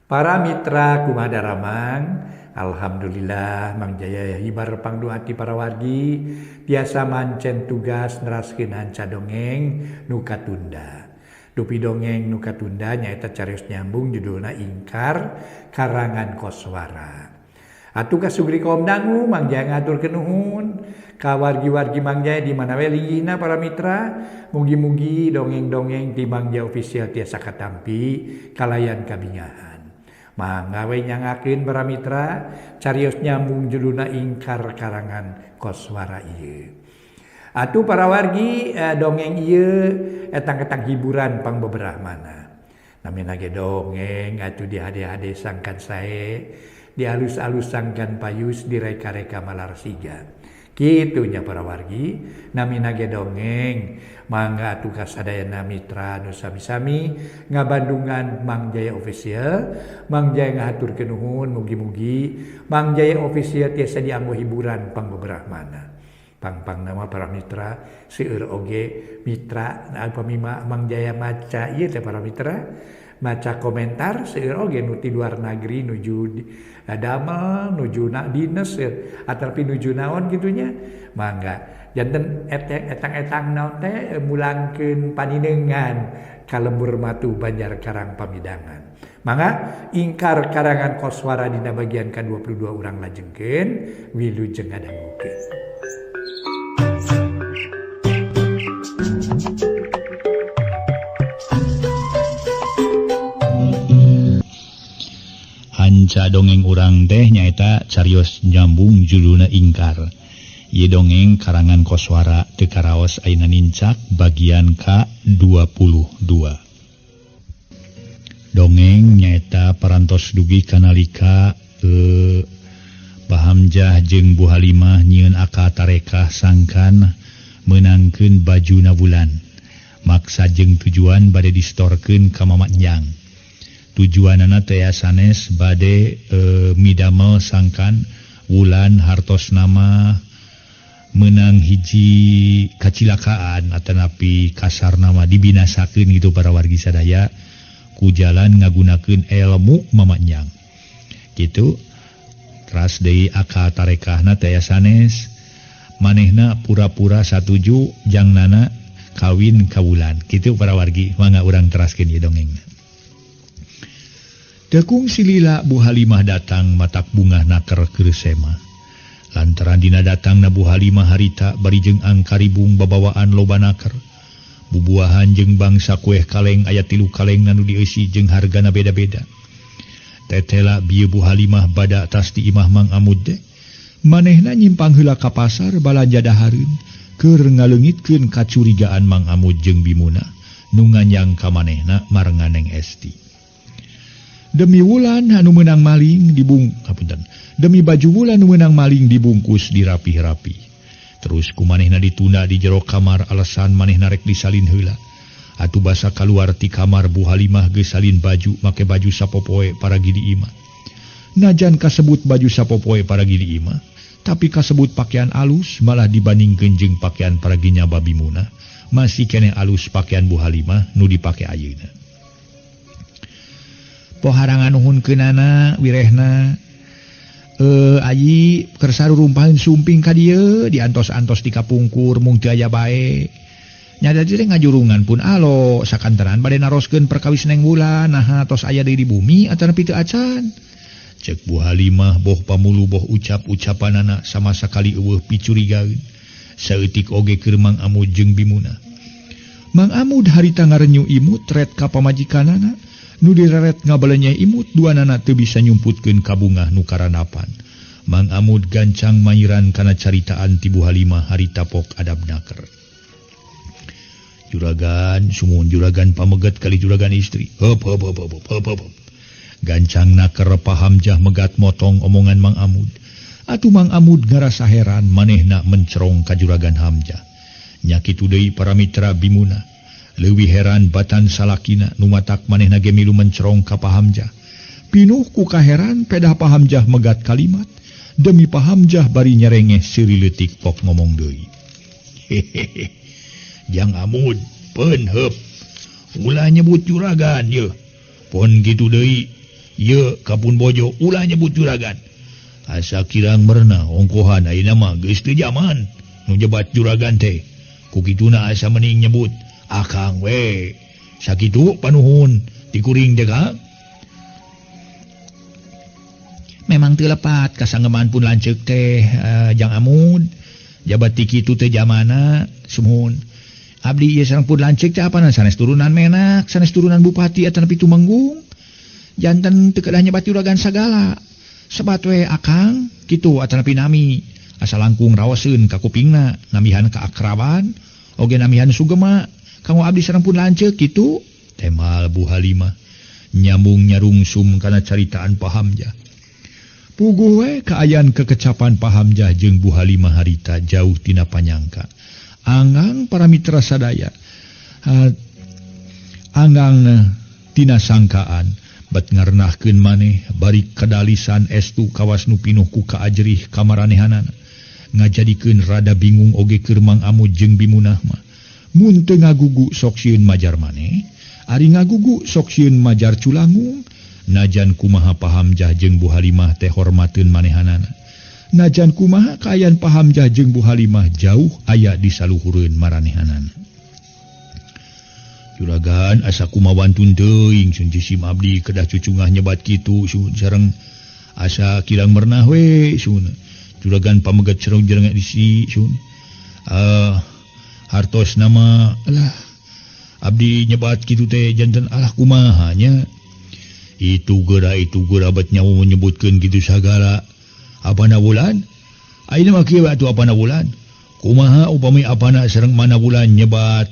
Para mitra kumaha daramang, alhamdulillah Mang Jaya hibar pangdoa ti para wargi tiasa mancen tugas neraskeun hanca dongeng nu katunda. Dupi dongeng nu katunda nyaeta carios nyambung judulna Ingkar karangan Koswara. Atuh kasugri kaum dangu Mang Jaya ngaturkeun nuhun ka wargi-wargi Mang Jaya di mana we linggihna para mitra, mugi-mugi dongeng-dongeng ti Mang Jaya Official tiasa katampi kalayan kabingahan. Mangga we nyangakeun para mitra carios nyambung judulna Ingkar karangan Koswara ieu. Atuh para wargi dongeng ieu etang-etang hiburan pangbeberah mana. Namina ge dongeng atuh dihade-hade sangkan sae, dialus-alus sangkan payus, direka-reka malar siga. Kitu nya para wargi, namina ge dongeng. Mangga atuh kasadayana mitra nu sami-sami ngabandungan Mang Jaya Official. Mang Jaya ngahaturkeun nuhun, mugi-mugi Mang Jaya Official tiasa dianggo hiburan pangbeberah mana. Pang-pang nama para mitra seueur oge mitra upami Mang Jaya maca ieu teh para mitra maca komentar seueur oge nu ti luar negeri nuju damel nuju na dinas ataupun nuju naon gitunya mangga janten etang-etang naon teh mulangkeun paninengan ka lembur matu Banjar Karang Pamidangan. Mangga Ingkar karangan Koswara dina bagian ka-22 urang lajengkeun wilujeng ngadangukeun. Hanca dongeng urang teh nyaeta carios nyambung judulna Ingkar. Ieu dongeng karangan Koswara teu karaos ayeuna nincak bagian ka-22. Dongeng nyaeta parantos dugi kanalika Bahamjah jeung Bu Halimah nyieun akal tarekah sangkan meunangkeun bajuna Wulan. Maksa jeung tujuan bade distorkeun ka Mama Enjang. Tujuanana teh sanes bade midamel sangkan Wulan hartos nama menang hiji kacilakaan atanapi kasar nama dibinasakeun gitu para wargi sadaya ku jalan ngagunakeun ilmu Mama Enjang. Gitu teras deui akal tarekahna teh sanes manehna pura-pura satuju jangnana kawin ka Wulan. Kitu para wargi mangga urang teraskeun ieu dongengna. Tekung silila Bu Halimah datang matak bungah naker keur sema. Lantaran dina datang na Bu Halimah harita bari jeung angkaribung babawaan loba naker. Bubuahan jeung bangsa kueh kaleng aya 3 kaleng nu dieusi jeung hargana beda-beda. Tetela bieu Bu Halimah bada tas di imah Mang Amud teh. Manehna nyimpang heula ka pasar balanja dahareun keur ngaleungitkeun kacurigaan Mang Amud jeung Bimuna nu nganyang ka manehna marenganeng Esti. Demi Wulan anu meunang maling hapunten. Demi baju Wulan anu meunang maling dibungkus dirapih-rapih. Terus ku manehna ditunda di jero kamar alasan manehna rek disalin heula. Atuh basa kaluar ti kamar Bu Halimah geus salin baju make baju sapopoe paragi di imah. Najan kasebut baju sapopoe paragi di imah, tapi kasebut pakaian alus malah dibandingkeun jeung pakaian paraginya Babi Munah, masih keneh alus pakaian Bu Halimah nu dipake ayeuna. Poharangan nuhun keunana wirehna ayi kersa rumpaheun sumping ka dieu diantos-antos di kapungkur mung teu aya bae. Nya da teh ngajurungan pun alo sakanteran bade naroskeun perkawis Neng Wulan naha tos aya deui di bumi atanapi teu acan. Cek Bu Halimah boh pamulu boh ucap-ucapanana sama sakali eueuh picurigaeun. Saeutik oge keur Mang Amud jeung Bimuna. Mang Amud harita ngarenyu imut ret ka pamajikanana. Nu direret ngabalenye imut duanana teu bisa nyumputkeun kabungah nu karanapan. Mang Amud gancang mayiran kana caritaan ti Bu Halimah harita pok adab naker. Juragan sumuhun juragan pameget kali juragan istri. Heup heup heup heup heup heup. Gancang naker Pahamjah megat motong omongan Mang Amud. Atuh Mang Amud ngarasa heran manehna mencerong ka juragan Hamzah. Nya kitu deui para mitra Bimuna. Leuwih heran batan salakina nu matak manehna ge milu mencerong ka Pahamjah. Pinuh ku kaheran pedah Pahamjah megat kalimat demi Pahamjah bari nyerengeh seuri leutik pok ngomong deui. Hehehe. Jang Amud peun heup. Ulah nyebut juragan yeuh. Pon kitu deui. Ye ka pun bojo ulah nyebut juragan. Asa kirang merenah ongkohan ayeuna mah geus teu jaman nu nyebat juragan teh. Ku kituna asa mending nyebut akang we. Sakitu panuhun tikuring teh Kang. Memang teu lepat kasanggeman pun lanceuk teh Jang Amud. Jabat ti kitu teh jamana sumuhun. Abdi ieu sareng pun lanceuk teh apana sanes turunan menak, sanes turunan bupati atanapi tumenggung. Janten teu kedah nyebat juragan sagala. Sebat we akang kitu atanapi nami. Asa langkung raoseun ka kupingna, namihan kaakraban, oge namihan sugema. Kanggo abdi sareng pun lanceuk kitu. Temal Bu Halimah nyambung nyarungsum kana caritaan Pak Hamzah. Puguh we kaayaan kekecapan Pak Hamzah jeung Bu Halimah harita jauh tina panyangka. Anggang para mitra sadaya, anggang tina sangkaan bat ngarnahkeun maneh bari kadalisan estu kawas nu pinuh ku kaajrih kamaranehanana. Ngajadikeun rada bingung oge keur Mang Amud jeung Bimunah mah. Mun teu ngagugu sok sieun majar maneh, ari ngagugu sok sieun majar culangung. Najan kumaha Pak Hamzah jeung Bu Halimah teh hormateun manehanana. Najan kumaha kaayaan Pak Hamzah jeung Bu Halimah jauh aya di saluhureun maranehanana. Juragan asa kumawantun teuing sun jisim abdi kedah cucungah nyebat kitu sun sareng asa kirang merenah we sun. Juragan pamegat sareng jereng disi sun. Hartos nama lah abdi nyebat kitu teh janten alah kumaha nya. Itu geura bet nyawa menyebutkeun kitu sagala. Apana bulan? Ayeuna mah kieu atuh apana bulan? Kumaha upami apana sareng mana bulan nyebat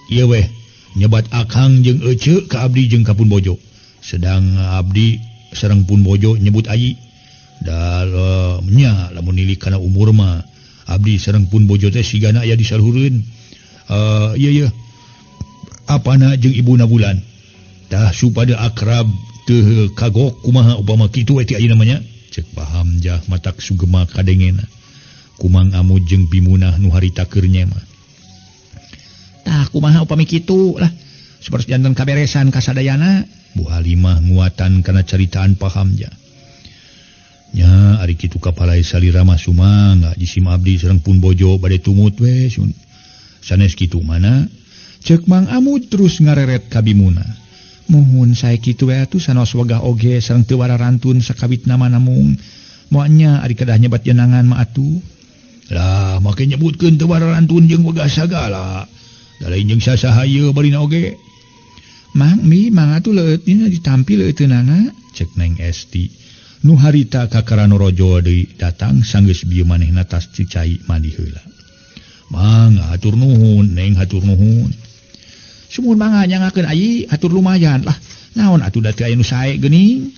ieu weh nyebat akang jeung eceu ka abdi jeung ka pun bojo. Sedang abdi sareng pun bojo nyebut ayi. Nya lamun nilik kana umur mah abdi sareng pun bojo teh sigana aya di saluhureun. Ieu ieu apana jeung ibuna bulan. Tah supada akrab teu kagok kumaha upama kitu we ti ayeuna mah nya. Ceuk Pak Hamzah matak sugema kadengena. Kumang Amud jeung Bimunah nu harita keur nyema. Tah kumaha upami kitu lah. Sapertos janten kaberesan kasadayana. Bu Halimah nguatan kana caritaan Pak Hamzah. Nya ari kitu kapalai salira mah sumangga jisim abdi sareng pun bojo bade tumut we sun. Sanes kitu mana? Ceuk Mang Amud terus ngareret ka Bimunah. Muhun sae kitu we atuh sanos wegah oge sareng teu wararantun sakawit nama namung. Moal nya ari kedah nyebat jenangan mah atuh. Lah make nyebutkeun teu wararantun jeung wegah sagala. Da lain jeung sasaha ieu barina oge. Mang mi mang atuh leueut dina ditampi leueuteunana ceuk Neng Esti. Nu harita ka Karanorojo deui datang sanggeus bieu manehna tas cicai mandi heula. Mang hatur nuhun Neng hatur nuhun. Sumuhun mangga nyangakeun ayi hatur lumayan lah. Naon atuh da teu aya nu sae geuning.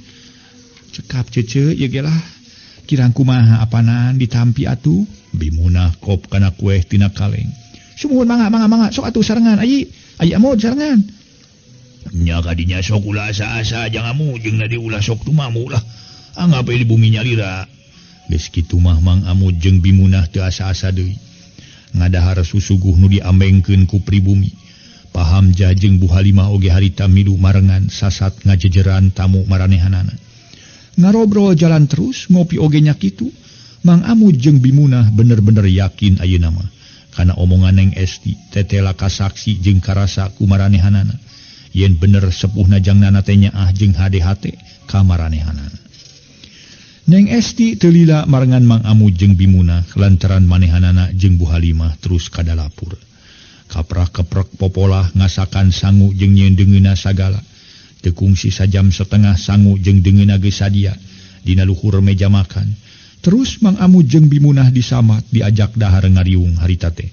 Cekap cece ieu ge lah. Kirang kumaha apanan ditampi atuh. Bimunah kop kana kueh tina kaleng. Sumuhun mangga mangga mangga sok atuh sarengan ayi. Ayi amud sarengan. Nya kadinya sok ulah asa-asa jang amu jeung di ulah sok tumamu lah. Anggap di bumi nyalira. Geus kitu mah Mang Amud jeung Bimunah teu asa-asa deui. Ngadahar susuguh nu diambengkeun ku pribumi. Pak Hamzah jeung Bu Halimah oge harita milu marengan sasat ngajejeran tamu maranehanana. Ngarobrol jalan terus ngopi oge nya kitu. Mang Amud jeung Bimunah bener-bener yakin ayeuna mah kana omongan Neng Esti tetela kasaksi jeung karasa ku maranehanana. Yen bener sepuhna jangnana teh nyaah jeung HDHT ka maranehanana. Neng Esti teu lila marengan Mang Amud jeung Bimunah lantaran manehanana jeung Bu Halimah terus kadalapur. Kaprak-keprek popolah ngasakan sangu jeung nyieun deungeunna sagala. Teu kungsi sajam setengah sangu jeung deungeunna geus sadia dina luhur meja makan. Terus Mang Amud jeung Bimunah disamat diajak dahar ngariung harita teh.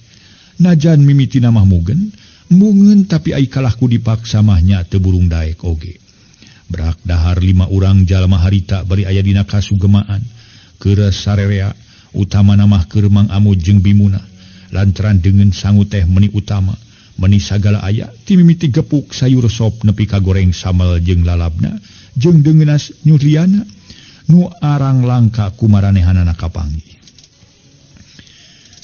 Najan mimitina mah mugen, mungeun tapi ai kalah ku dipaksa mah nya teu burung daek oge. Brak dahar 5 urang jalma harita bari aya dina kasugemaan. Keur sarerea utamana mah keur Mang Amud jeung Bimunah. Lantaran deungeun sangu teh meni utama, meni sagala aya ti mimiti gepuk sayur sop nepi ka goreng sambal jeung lalabna jeung deungeunas nyuriana nu arang langka kumaranehanana kapanggih.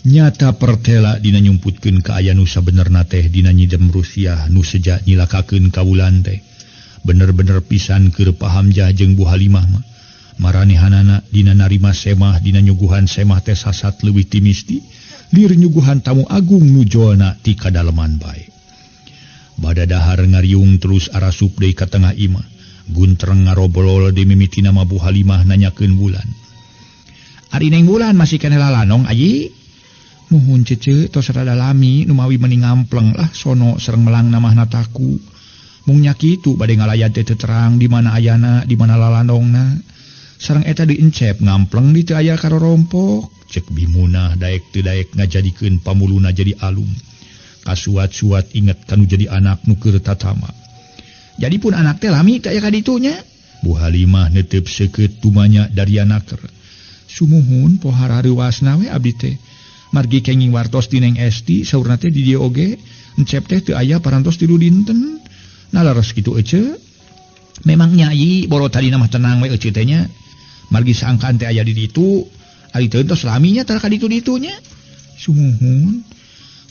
Nyata pertela dina nyumputkeun ka aya nu sabenerna teh dina nyidem Rusiah nu seja nyilakakeun ka wulan teh. Bener-bener pisan keur Pahamjah jeung Bu Halimah mah. Maranehanana dina narima semah dina nyuguhan semah teh sasat leuwih ti misti, lir nyuguhan tamu agung nu jolna ti kadaleman bae. Bada dahar ngariung terus arasup deui ka tengah imah. Guntreng ngarobrol di mimitina mah Bu Halimah nanyakeun Wulan. Ari Neng Wulan masih keneh lalanong ayi? Muhun cece tos rada lami numawi meni ngampleng lah sono sareng melang namahna taku. Mung nya kitu bade ngalayat teh teu terang di mana ayana, di mana lalanongna. Sareng eta diencep ngampleng di teu aya karorompok. Cek Bimunah daek teu daek ngajadikeun pamuluna jadi alum. Kasuat-suat inget kanu jadi anak nu keur tatama. Jadi pun anak teh lami teu aya ka ditunya. Bu Halimah netep seukeut tumanya dari anaker. Sumuhun pohara reuasna we abdi teh. Margi kenging wartos ti Neng Esti saurna teh di dieu oge encep teh teu aya parantos 3 dinten. Nah leres kitu ece. Memang nyai boro tadina mah tenang we ece teh nya. Margi sangkaan teh aya di ditu, ari teu tos laminya tara ka ditu-ditunya. Sumuhun.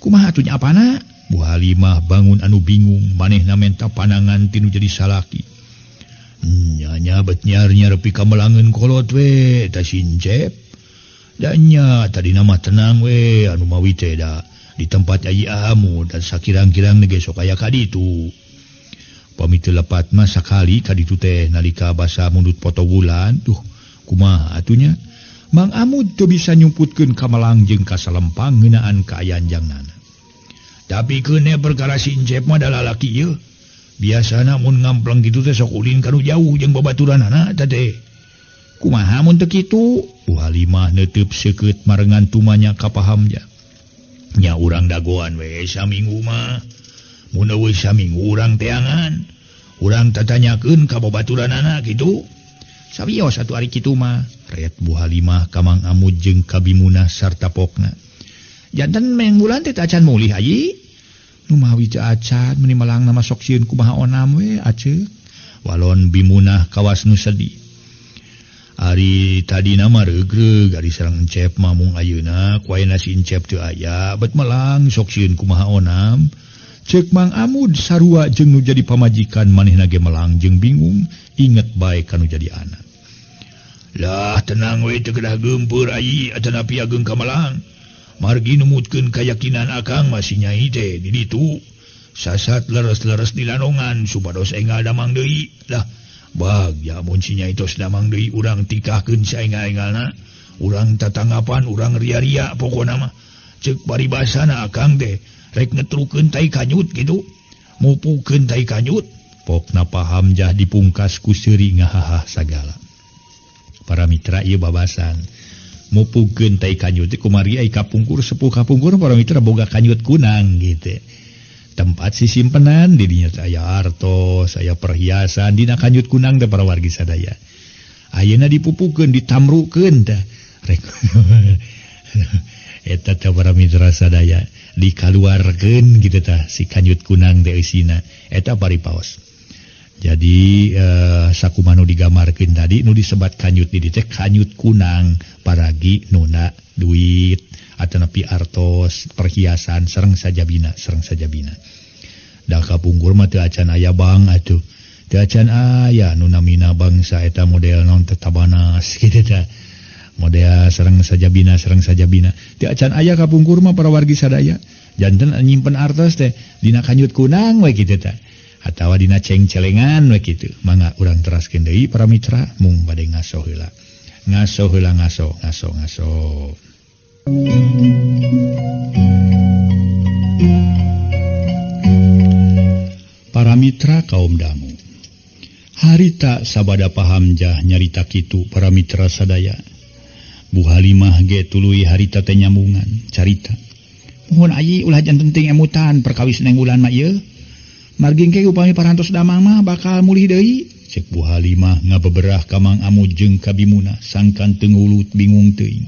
Kumaha atuh nya apana? Bu Halimah bangun anu bingung, manehna menta panangan tinu jadi salaki. Nya bet nyar-nyar pi kamelangeun kolot we eta sincep. Da nya tadina mah tenang we anu mawi teh da di tempat Ayi Amu dan sakirang-kirang ge sok aya ka ditu. Pami teu lepat mah sakali ka ditu teh nalika basa mundut foto bulan tuh kumaha atuh nya. Mang Amud teu bisa nyumputkeun kamelang jeung kasalempang ngeunaan kaayaan jangnana. Tapi keun perkara sincep mah da lalaki ieu. Biasana mun ngampleng kitu teh sok ulin ka nu jauh jeung babaturanana eta teh. Kumaha mun teu kitu? Bu Halimah neuteup seukeut marengan tumanya ka Pahamja. Nya urang dagoan we saminggu mah. Mun eueuh saminggu urang teangan. Urang tatanyakeun ka babaturanana kitu. Sawios atuh ari kitu mah. Ret Bu Halimah ka Mang Amud jeung ka Bimunah sarta pokna. Janten Meng Wulan teh acan mulih ayi. Numawi teu acan meuni melang nama sok sieun kumaha onam we aceuk. Walon Bimunah kawas nu sedih. Ari tadina mah reugreug ari sareng encep mah mung ayeuna ku ayeuna si encep teu aya bet melang sok sieun kumaha onam. Ceuk Mang Amud sarua jeung nu jadi pamajikan manehna ge melang jeung bingung inget bae kanu jadi anak. Lah tenang we teu kedah geumpeur ayi atanapi ageung ka melang. Margi numutkeun kayakinan akang masih nyai teh di ditu. Sasat leres-leres di lanongan supados enggal damang deui. Lah bagya mun si nyai tos damang deui urang tikahkeun saenggal-enggalna. Urang tatanggapan urang ria-ria pokona mah. Ceuk paribasana akang teh rek ngetrukeun tai kanyut kitu. Mupukeun tai kanyut. Pokna Pahamjah dipungkas ku seuri ngahahah sagala. Para mitra ieu babasan. Mupukeun tai kanyut teh kumargi ai kapungkur sepuh kapungkur para mitra boga kanyut kunang gitu. Tempat sisimpenan di dinya teh aya artos, aya perhiasan dina kanyut kunang teh para wargi sadaya. Ayeuna dipupukeun, ditamrukeun teh. Rek eta teh para mitra sadaya dikaluarkeun gitu tah si kanyut kunang teh eusina. Eta paripaos. Jadi sakumaha nu digambarkeun tadi nu disebat kanyut di dieu teh kanyut kunang paragi nuna duit atanapi artos perhiasan sareng sajabina sareng sajabina. Da kapungkur mah teu acan aya bank atuh. Teu acan aya nu namina bangsa eta model naon teh tabanas kitu teh. Model sareng sajabina sareng sajabina. Teu acan aya kapungkur mah para wargi sadaya. Janten nyimpen artos teh dina kanyut kunang we kitu teh. Atawa dina ceng-celengan we kitu. Mangga urang teraskeun deui para mitra mung bade ngaso heula. Ngaso heula ngaso ngaso ngaso. Para mitra kaum dangu. Harita sabada Pahamjah nyarita kitu para mitra sadaya. Bu Halimah ge tuluy harita teh nyambungan carita. Mohon ayi ulah janten ting emutan perkawis Neng Wulan mah ieu. Margi engke upami parantos damang mah bakal mulih deui. Cek Bu Halimah ngabeberah ka Mang Amud jeung ka Bimunah sangkan teu ngulut bingung teuing.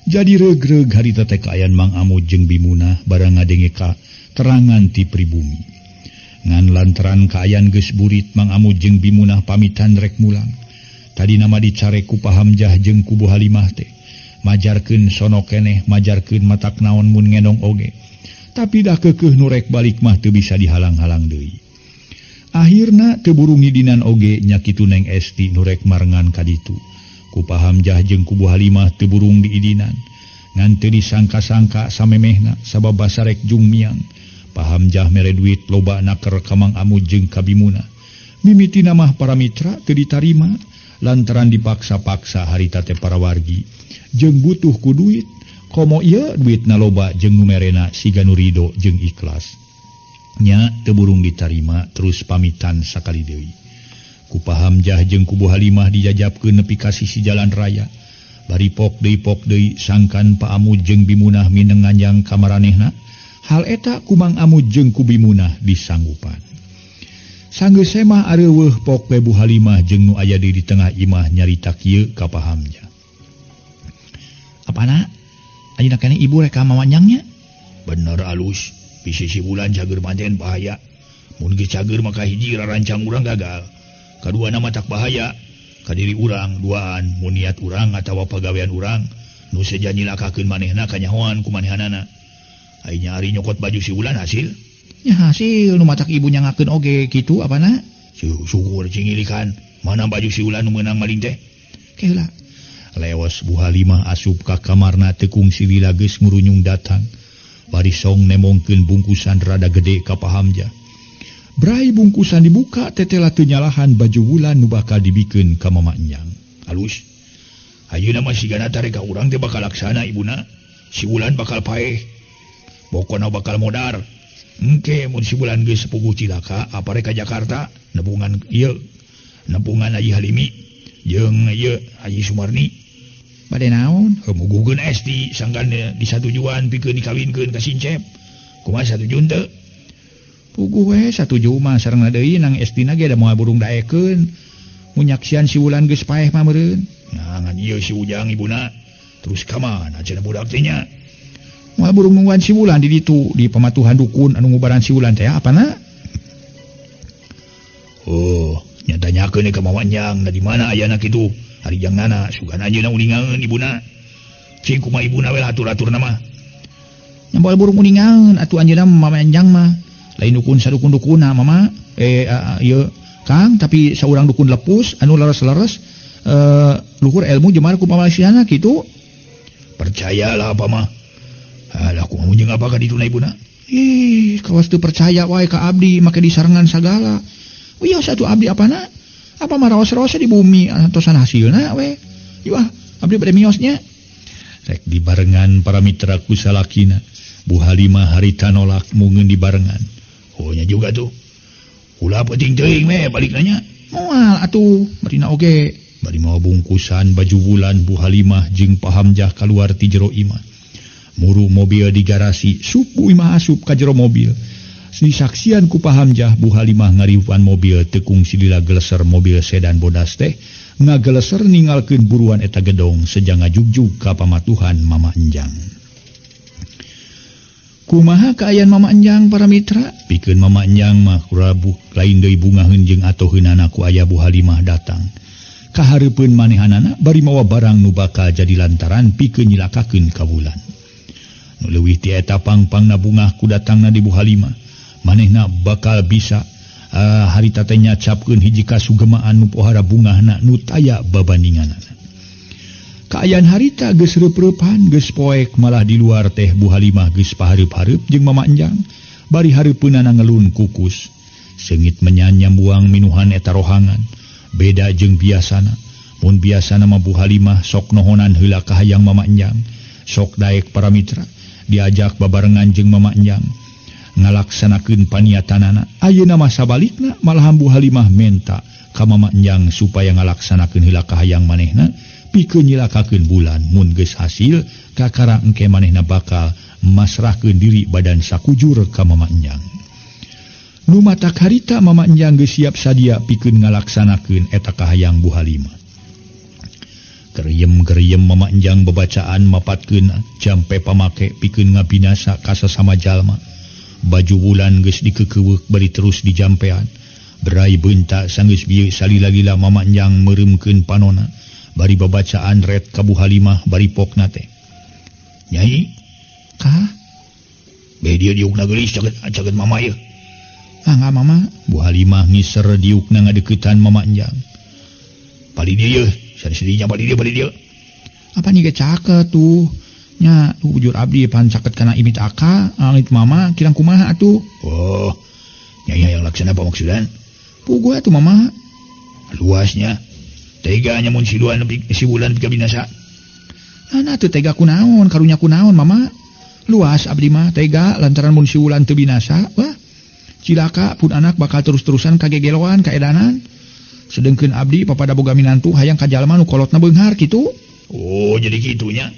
Jadi reug-reug harita teh kaayaan Mang Amud jeung Bimunah barang ngadenge ka terangan ti pribumi. Ngan lantaran kaayaan geus burit Mang Amud jeung Bimunah pamitan rek mulang. Tadina mah dicarek ku Pahamjah jeung ku Bu Halimah teh. Majarkeun sono keneh, majarkeun matak naon mun ngendong oge. Tapi dah kekeuh nu rek balik mah teu bisa dihalang-halang deui. Akhirna teu burung ngidinan oge nya kitu Neng Esti nu rek marengan ka ditu. Ku Pak Hamzah jeung ku Bu Halimah teu burung diidinan. Ngan teu disangka-sangka samemehna sabab basarek jung miang. Pak Hamzah mere duit loba naker ka Mang Amud jeung ka Bimuna. Mimitina mah para mitra teu ditarima lantaran dipaksa-paksa harita teh para wargi. Jeung butuh ku duit, komo ieu duitna loba jeung nu merena siga nu rido jeung ikhlas. Nya teu burung ditarima terus pamitan sakali deui. Ku Pak Hamzah jeung ku Bu Halimah dijajabkeun nepi ka sisi jalan raya. Bari pok deui sangkan Pak Amud jeung Bimunah mineng nganjang ka maranehna. Hal eta ku Mang Amud jeung ku Bimunah disanggupan. Sanggeus semah areuweuh pok we Bu Halimah jeung nu aya di tengah imah nyarita kieu ka Pak Hamzah. Apana? Ayeuna keneh ibu rek ka mawanjangnya? Bener alus, bisi si bulan cager manten bahaya. Mun geus cager maka hiji rarancang urang gagal. Kadua na matak bahaya ka diri urang, duaan mun niat urang atawa pagawean urang nu seja nyilakakeun manehna kanyahoan ku manehanana. Ai nyari nyokot baju si Wulan hasil? Ya hasil nu matak ibu nyangakeun oge kitu apana? Syukur cingilikan. Mana baju si Wulan nu meunang maling teh? Keula. Lewas Bu Halimah asup ka kamarna teu kungsi lila geus ngurunyung datang. Bari song nemongkeun bungkusan rada gede ka Pak Hamzah. Brai bungkusan dibuka tetela teu nyalahan baju Wulan nu bakal dibikeun ka Mama Enjang. Halus. Ayeuna mah sigana tarek ka urang teh bakal laksana ibuna. Si Wulan bakal paeh. Pokona bakal modar. Engke mun si Wulan geus sepuguh cilaka apa rek ka Jakarta nepungan ieu nepungan Haji Halimi jeung ieu Haji Sumarni. Bade naon? Muguhkeun Esti sangkan disatujuan pikeun dikawinkeun ka Sincep. Kumaha satuju teu? Puguh we satuju mah sareng deui nang Estina ge da moal burung daekeun. Mun nyaksian si Wulan geus paeh mah meureun. Nah ngan ieu si Ujang ibuna. Terus ka mana cenah budak teh nya? Moal burung nungguan si Wulan di ditu di pamatuhan dukun anu ngubaran si Wulan teh apana? Oh, nya tanyakeun ka Mama Enjang da di mana ayana kitu? Ari jangnana sugan anjeunna uningaeun ibuna. Cing kumaha ibuna we atur-aturna mah. Nya moal burung uningaeun atuh anjeunna Mama Enjang mah. Lain dukun sadukun-dukuna mama ieu Kang tapi saurang dukun lepus anu leres-leres luhur ilmu jemar ku pamasiana kitu. Percayalah apa mah. Alah kumaha jeung apa ka dituna ibuna? Ih, kawas teu percaya wae ka abdi make disarengan sagala. Wios atuh abdi apana? Apa mah raos-raos di bumi antosan hasilna we. Ieu ah abdi bade miosnya. Rek dibarengan para mitra ku salakina. Bu Halimah harita nolak mungeun dibarengan. Oh nya juga tuh. Ulah penting teuing we balik nanya. Moal atuh marina oge. Bari mawa bungkusan baju Wulan Bu Halimah jeung Pak Hamzah kaluar ti jero imah. Muru mobil di garasi, sup Bu Imah asup ka jero mobil. Disaksian ku Pak Hamzah Bu Halimah ngariupan mobil teu kungsi lila geleser mobil sedan bodas teh ngageleser ninggalkeun buruan eta gedong seja ngajugjug ka pamatuhan Mama Enjang. Kumaha kaayaan Mama Enjang para mitra? Pikeun Mama Enjang mah kurabuh lain deui bungaheun jeung atoheunana ku aya Bu Halimah datang. Kahareupeun manehanana bari mawa barang nu bakal jadi lantaran pikeun nyilakakeun ka Wulan. Nu leuwih ti eta pangpangna bungah ku datangna di Bu Halimah. Manehna bakal bisa harita teh nyacapkeun hiji kasugemaan nu pohara bungahna nu taya babandinganana. Kaayaan harita geus reup-reupan geus poek malah di luar teh Bu Halimah geus pahareup-hareup jeung Mama Enjang bari hareupeunana ngelun kukus. Seungit menyan nyambuang minuhan eta rohangan. Beda jeung biasana. Mun biasana mah Bu Halimah sok nohonan heula ka hayang Mama Enjang. Sok daek para mitra diajak babarengan jeung Mama Enjang ngalaksanakeun paniatanana. Ayeuna mah sabalikna malahan Bu Halimah menta ka Mama Enjang supaya ngalaksanakeun heula ka hayang manehna pikeun nyilakakeun Bulan. Mun geus hasil kakara engke manehna bakal masrahkeun diri badan sakujur ka Mama Enjang. Nu matak harita Mama Enjang geus siap sadia pikeun ngalaksanakeun eta kahayang Bu Halimah. Geriem-geriem Mama Enjang babacaan mapatkeun jampe pamake pikeun ngabinasa ka sasama jalma. Baju Wulan geus dikekeuweuk bari terus dijampean. Berai beunta sanggeus bieu salila-lila Mama Enjang meureumkeun panona. Bari babacaan ret ka Bu Halimah bari pokna teh. Nyai, kah? Be dia diukna geulis caket mama ieu. Mangga mama. Bu Halimah ngiser diukna ngadeukeutan Mama Enjang. Palih dieu yeuh, sari-sarinya palih dieu palih dieu. Apa nih ge caket tuh? Nya bujur abdi pan caket kana imit aka, angit mama kirang kumaha atuh. Oh, nyai hayang laksana pamaksudan. Puguh atuh mama. Luasnya. Tega nya mun si bulan nepi ka binasa. Ana teu tega kunaon, karunya kunaon mama. Luas abdi mah tega lantaran mun si Wulan teu binasa, wah. Cilaka pun anak bakal terus-terusan kagegeloan kaedanan. Sedengkeun abdi papada boga minantu hayang ka jalma nu kolotna beunghar kitu. Oh, jadi kitunya.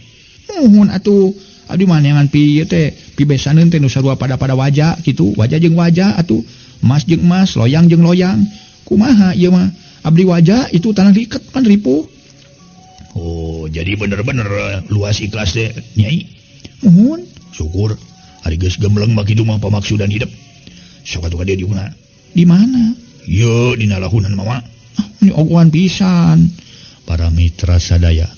Muhun atuh. Abdi mah neangan pi ieu teh pibesaneun teh nu sarua pada-pada waja kitu, waja jeung waja atuh, emas jeung emas, loyang jeung loyang. Kumaha ieu mah? Abdi waja itu tanah diiket pan ripuh. Oh, jadi bener-bener luas ikhlas teh nyai. Muhun. Syukur ari geus gemleng mah kitu mah pamaksudan hidup. Sok atuh ka dieu diuna. Di mana? Ieu dina lahunan mama. Ah, ini ogohan pisan. Para mitra sadaya.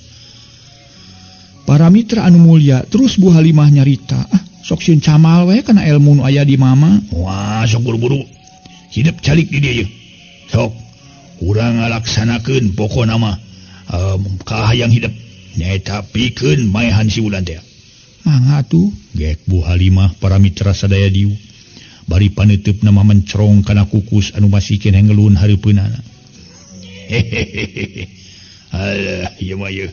Para mitra anu mulia, terus Bu Halimah nyarita, ah, sok sieun camal we kana ilmu nu aya di mama. Wah, sok buru-buru. Hidup calik di dieu. Sok urang ngalaksanakeun pokona mah kahayang hidup nyaeta pikeun maehan si Wulan teh. Mangga atuh, gek Bu Halimah para mitra sadaya dieu. Bari paneuteupna mah mencerong kana kukus anu masih keneh ngelun hareupeunana. Hehehe. Alah, ieu mah ieu.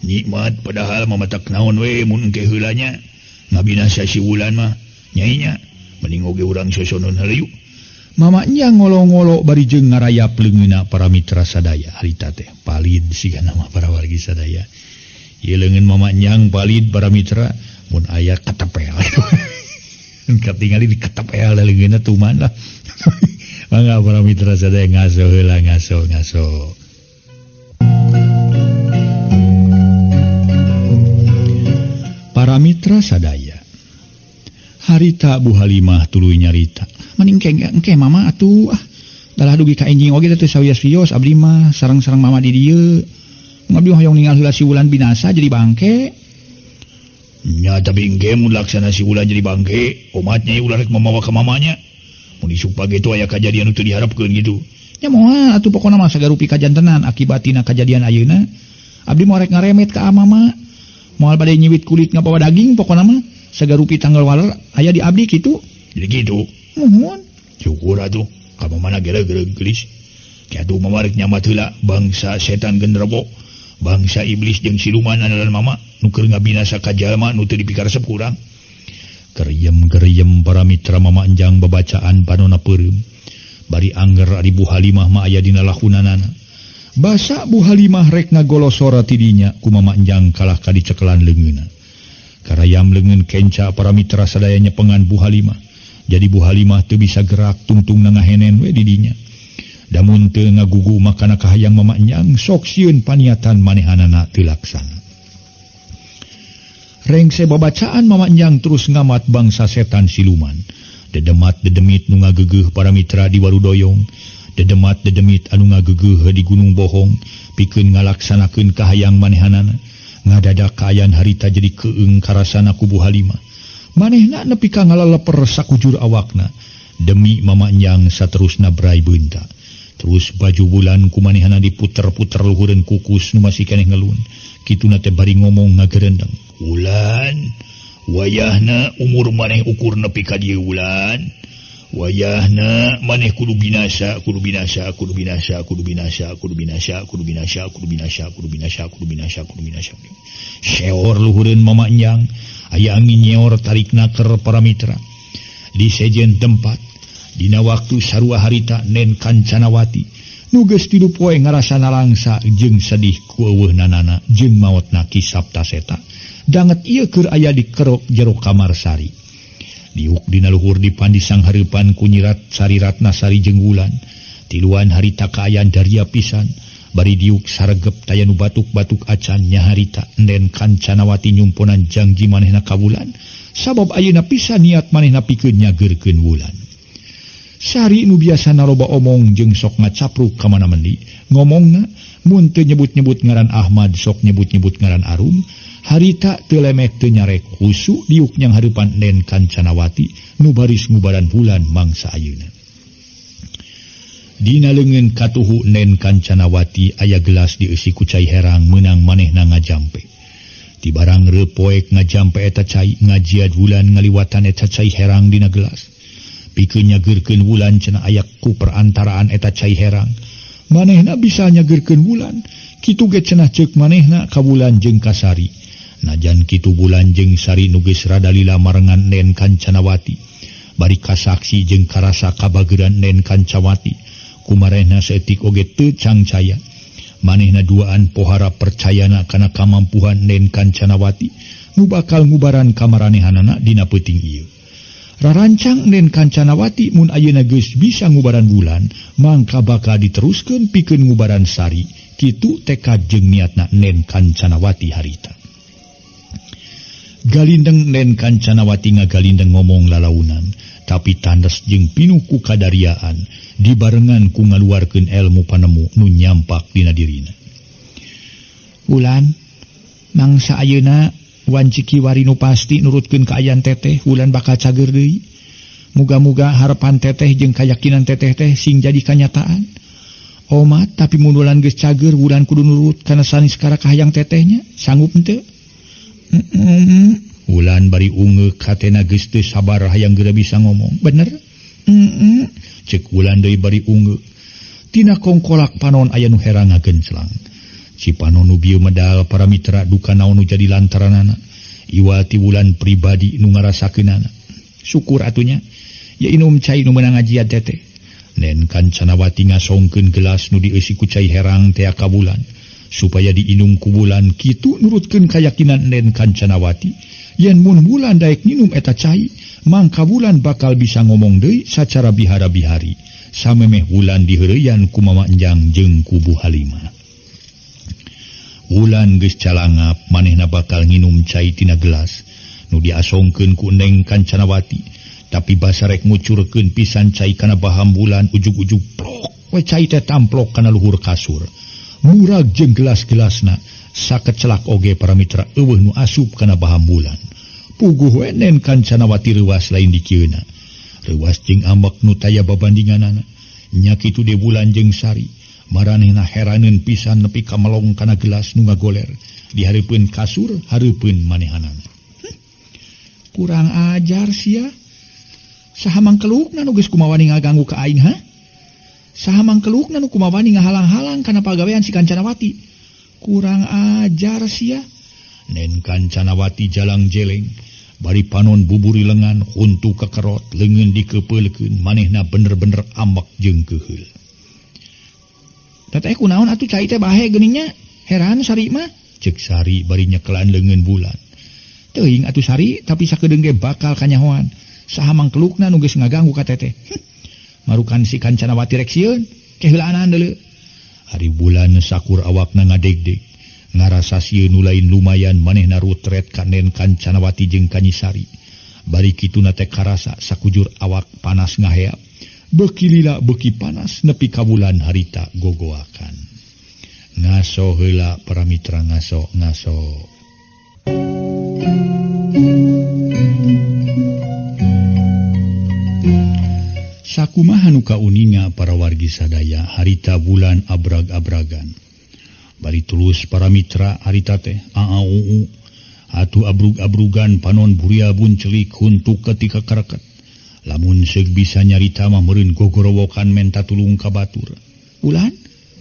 Nikmat padahal mamatak naon we mun engke heula nya. Ngabinasa si Wulan mah nyai nya. Mending oge urang sosonon heula yuk. Mama nya ngolo-ngolo bari jeung ngarayap leungeunna para mitra sadaya harita teh palid sigana mah para wargi sadaya. Ieu leungeun mama nyang palid para mitra mun aya ketepel. Katingali di ketepel leungeunna tuman lah. Mangga para mitra sadaya ngaso heula ngaso ngaso. Para mitra sadaya. Harita Bu Halimah tuluy nyarita. Mending engke mama atuh ah. Dalah dugi ka enjing oge teh sawios-wios abdi mah sareng-sareng mama di dieu. Abdi hoyong ningal heula si Wulan binasa jadi bangke. Nya tapi engke mun laksana si Wulan jadi bangke, omatnya ulah rek mamawa ka mamanya. Mun isuk page tu aya kajadian nu teu diharapkeun kitu. Nya moal atuh pokona mah sagarupi kajantenan akibatina kajadian ayeuna. Abdi moal rek ngaremet ka mama. Moal bade nyiwit kulit ngabawa daging pokona mah sagarupi tanggal waler aya di abdi kitu. Jadi kitu. Muhun. Syukur atuh ka mamana gereug-gereug geulis. Kiatu mama rek nyamat heula bangsa setan genderowo, bangsa iblis jeung siluman andalan mama nu keur ngabinasa ka jalma nu teu dipikaresep ku urang. Geriem-geriem para mitra mama enjang babacaan panona peureum. Bari angger ari Bu Halimah mah aya dina lahunanana. Basa Bu Halimah rek ngagolosor ti dinya ku mama enjang kalah ka dicekelan leungeunna. Karayam leungeun kenca para mitra sadaya nyepengan Bu Halimah. Jadi Bu Halimah teu bisa gerak tungtungna ngahenen we di dinya. Damun teu ngagugu makana kahayang mama enjang sok sieun paniatan manehanana teu laksana. Rengse babacaan mama enjang terus ngamat bangsa setan siluman. Dedemat dedemit nu ngagegeuh para mitra di Warudoyong. Dedemat dedemit anu ngagegeuh di Gunung Bohong pikeun ngalaksanakeun kahayang manehanana. Ngadadak kaayaan harita jadi keung karasana ku Bu Halimah. Manehna nepi ka ngalaleper sakujur awakna demi mama enjang saterusna brai beunta. Terus baju bulan ku manehna diputer-puter luhureun kukus nu masih keneh ngelun. Kituna teh bari ngomong ngagerendeng. Wulan, wayahna umur maneh ukur nepi ka dieu Wulan. Wayahna maneh kudu binasa, kudu binasa, kudu binasa, kudu binasa, kudu binasa, kudu binasa, kudu binasa, kudu binasa, kudu binasa, kudu binasa. Seor luhureun mama enjang, aya angin nyeor tarik naker para mitra. Di sejen tempat, dina waktu sarua harita Nen Kancanawati, nu geus 3 poe ngarasa nalangsa jeung sedih ku euweuhnanana jeung maotna Ki Saptaseta. Danget ieu keur aya di kerok jero kamar sari. Diuk dina luhur dipandi sanghareupan ku nyirat Sari Ratna Sari jeung Wulan. Tiluan harita kaayaan daria pisan, bari diuk saregep taya nu batuk-batuk acan nyaharita Nen Kancanawati nyumponan janji manehna ka Wulan, sabab ayeuna pisan niat manehna pikeun nyageurkeun Wulan. Sari nu biasana loba omong jeung sok ngacapruk ka mana mendi ngomongna mun teu nyebut-nyebut ngaran Ahmad sok nyebut-nyebut ngaran Arum harita teu lemek teu nyarek husu diuk nyang hareupan Nen Kancanawati nu baris ngubaran bulan mangsa ayeuna. Dina leungeun katuhu Nen Kancanawati aya gelas dieusi ku cai herang meunang manehna ngajampe. Ti barang reupoek ngajampe eta cai ngajiad wulan ngaliwatan eta cai herang dina gelas. Pikeun nyageurkeun wulan cenah aya ku perantaraan eta cai herang. Manehna bisa nyageurkeun wulan, kitu ge cenah ceuk manehna ka wulan jeung ka Sari. Najan kitu bulan jeung Sari nu geus rada lila marengan Nen Kancanawati. Bari kasaksi jeung karasa kabageuran Nen Kancawati. Kumarehna saeutik oge teu cangcaya. Manehna duaan pohara percayana kana kamampuhan Nen Kancanawati nu bakal ngubaran kamaranehanana dina peuting ieu. Rarancang Nen Kancanawati mun ayeuna geus bisa ngubaran bulan, mangka bakal diteruskeun pikeun ngubaran Sari. Kitu tekad jeung niatna Nen Kancanawati harita. Galindeng Nen Kancanawati ngagalindeng ngomong lalaunan, tapi tandes jeung pinuh ku kadariaan, dibarengan ku ngaluarkeun elmu panemu nu nyampak dina dirina. Wulan, mangsa ayeuna wanci kiwari nu pasti nurutkeun kaayaan teteh, wulan bakal cager deui. Muga-muga harapan teteh jeung kayakinan teteh teh sing jadi kanyataan. Omat, tapi mun wulan geus cager, wulan kudu nurut kana sanes karakahayang tetehnya, sanggup henteu? Wulan bari ungeuk hatena geus teu sabar hayang geura bisa ngomong. Bener? Ceuk wulan deui bari ungeuk. Tina kongkolak panon aya nu herang ngagenclang. Cipanon nu bieu medal para mitra duka naon nu jadi lantaranana. Iwal ti wulan pribadi nu ngarasakeunana. Syukur atunya. Ya inum cai nu meunang ngajian teteh. Nen Kancanawati ngasongkeun gelas nu dieusi ku cai herang tea ka bulan. Supaya diinum ku bulan kitu nurutkeun kayakinan Nen Kancanawati. Yen mun bulan daek nginum eta cai, mangka bulan bakal bisa ngomong deui sacara bihara-bihari. Samemeh bulan diheureuyan ku Mama Enjang jeung ku Bu Halimah. Wulan geus calangap manehna bakal nginum cai tina gelas nu diasongkeun ku Neng Kancanawati, tapi basarek ngucurkeun pisan cai kana baham bulan ujug-ujug plok we cai teh tamplok kana luhur kasur. Murag jeung gelas-gelasna sakecelak oge para mitra eueuh nu asup kana baham bulan. Puguh we Nen Kancanawati reuas lain dikieuna. Reuas jeung ambek nu taya babandinganana. Nya kitu de bulan jeung Sari. Maranehna heraneun pisan nepi ka melong kana gelas nu ngagoler di hareupeun kasur hareupeun manehanana. Kurang ajar sia. Saha mangkelukna nu geus kumawani ngaganggu ka aing ha? Saha mangkelukna nu kumawani ngahalang-halang kana pagawean si Kancanawati? Kurang ajar sia. Nen Kancanawati jalang jeleng bari panon buburi lengan huntu kekerot leungeun dikepeulkeun manehna bener-bener ambek jeung keuheul. Teteh kunaon atuh cai teh bahe geuning nya? Heran Sari mah. Ceuk Sari bari nyekelan leungeun bulan. Teuing atuh Sari, tapi sakedeung ge bakal kanyahoan. Saha mangkelukna nu geus ngaganggu ka teteh. Marukan si Kancanawati rek sieun, keheulaanan deuleu. Ari bulan sakur awakna ngadegdeg. Ngarasa sieun nu lain lumayan manehna rutret ka Nen Kancanawati jeung ka Nyi Sari. Bari kituna teh karasa sakujur awak panas ngaheap. Beuki lila beuki panas nepi ka bulan harita gogoakan. Ngaso heula para mitra ngaso ngaso. Sakumaha nu kauninga para wargi sadaya harita bulan abrag-abragan. Bari tulus para mitra harita teh aauu atuh abrug-abrugan panon buria buncelik huntuk ketika kereket. Lamun seuk bisa nyarita mah meureun gogorowokan menta tulung ka batur. Bulan,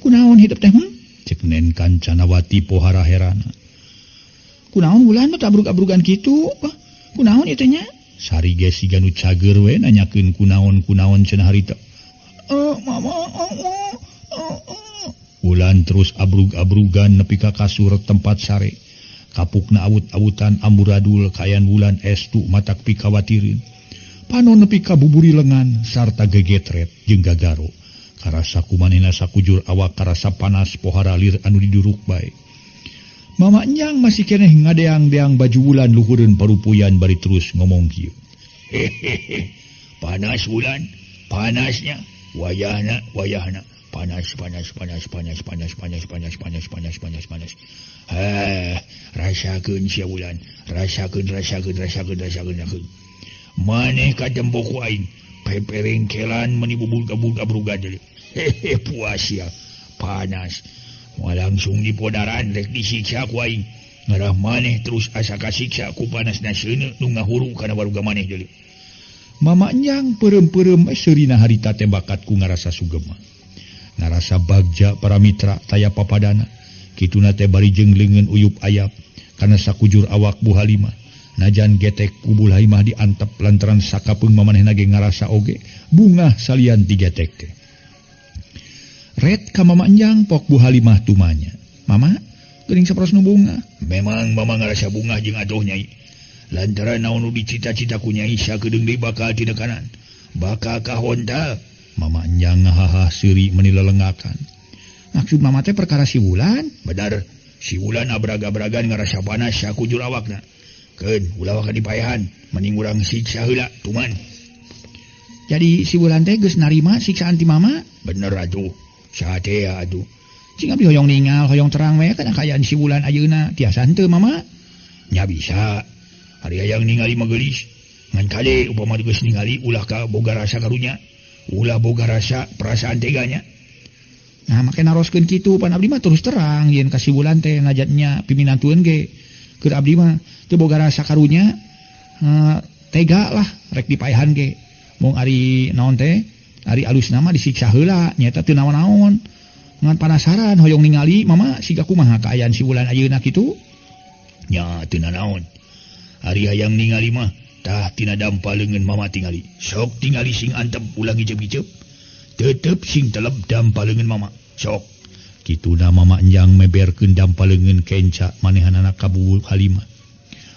kunaon hidup teh? Cek Nen Kancanawati pohara herana. Kunaon bulan mah abrug-abrugan kitu? Kunaon ieu teh nya? Sari ge siga nu cager we nanyakeun kunaon-kunaon cenah harita. Mama, Bulan terus abrug-abrugan nepi ka kasur tempat sare. Kapukna awut-awutan amburadul kayan bulan estu matak pikawatireun. Panon nepi ka buburi lengan sarta gegetret jeung gagaro. Karasa kumanehna sakujur awak karasa panas pohara lir anu diduruk bae. Mama Enjang masih keneh ngadeang-deang baju bulan luhureun parupuyan bari terus ngomong kieu. Hehehe. Panas bulan. Panasnya wayahna wayahna panas panas panas panas panas panas panas panas panas panas panas. Heh, rasakeun sia Wulan, rasakeun rasakeun rasakeun rasakeun rasakeun. Maneh katempo ku aing, peperengkelan meni bubul-gabul-gabrugan deui. Hehe, puas sia. Panas. Moal langsung dipodaran rek disiksa ku aing. Ngarah maneh terus asa kasiksa ku panasna seuneu nu ngahuru kana baruga maneh deui. Mama Enjang peureum-peureum seurina harita teh bakat ku ngarasa sugema. Ngarasa bagja para mitra taya papadana. Kituna teh bari jeung leungeun uyup ayap kana sakujur awak Bu Halimah. Najan getek ku Bu Halimah diantep lantaran sakapeung mamanehna ge ngarasa oge bungah salian ti getek teh. Ret ka Mama Enjang pok Bu Halimah tumanya. Mama, geuning saperos nu bungah. Memang mama ngarasa bungah jeung atuh nyai. Lantaran naon nu dicita-cita ku nyai sakedeung deui bakal tinekanan. Bakal kahontal. Mama Enjang ngahaha seuri meni lelengakan. Maksud mama teh perkara si Wulan? Benar, si Wulan abrag-abragan ngarasa panas sakujur awakna. Keun, ulah waka dipaehan, mending urang siksa heula tuman. Jadi si Wulan teh geus narima siksaan ti mama? Bener atuh. Saha teh atuh. Cing abdi hoyong ningal, hoyong terang we kana kaayaan si Wulan ayeuna. Tiasa henteu mama? Nya bisa. Ari hayang ningali mah geulis. Ngan kade upama geus ningali ulah ka boga rasa karunya. Ulah boga rasa perasaan teganya. Nah, make naroskeun kitu pan abdi mah terus terang yen ka si Wulan teh ngajatnya piminantueun ge. Keur abdi mah teu boga rasa karunya, tega lah rek dipaehan ge. Mung ari naon teh? Ari alusna mah disiksa heula nyaeta teu naon-naon. Ngan panasaran hoyong ningali mama siga kumaha kaayaan si Wulan ayeuna kitu? Nya teu nanaon. Ari hayang ningali mah tah tina dampa leungeun mama tingali. Sok tingali sing antep ulah ngiceup-ngiceup. Tetep sing telep dampa leungeun mama. Sok. Kituna Mama Enjang meberkeun dampa leungeun kenca manehanana ka Bu Halimah.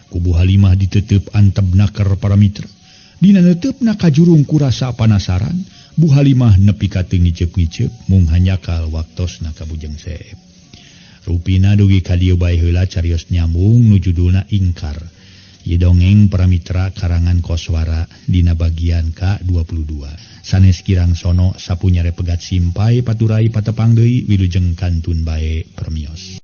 Ku Bu Halimah ditetep antep naker para mitra. Dina neutepna kajurung ku rasa panasaran, Bu Halimah nepi ka teu ngiceup-ngiceup mung hanyakal waktosna ka Bujeng Seep. Rupina dugi ka dieu bae heula carios nyambung nu judulna Ingkar. Ieu dongeng para mitra karangan Koswara dina bagian ka-22. Sanes kirang sono sapunyare pegat simpai paturai patepang deui wilujeng kantun bae permios.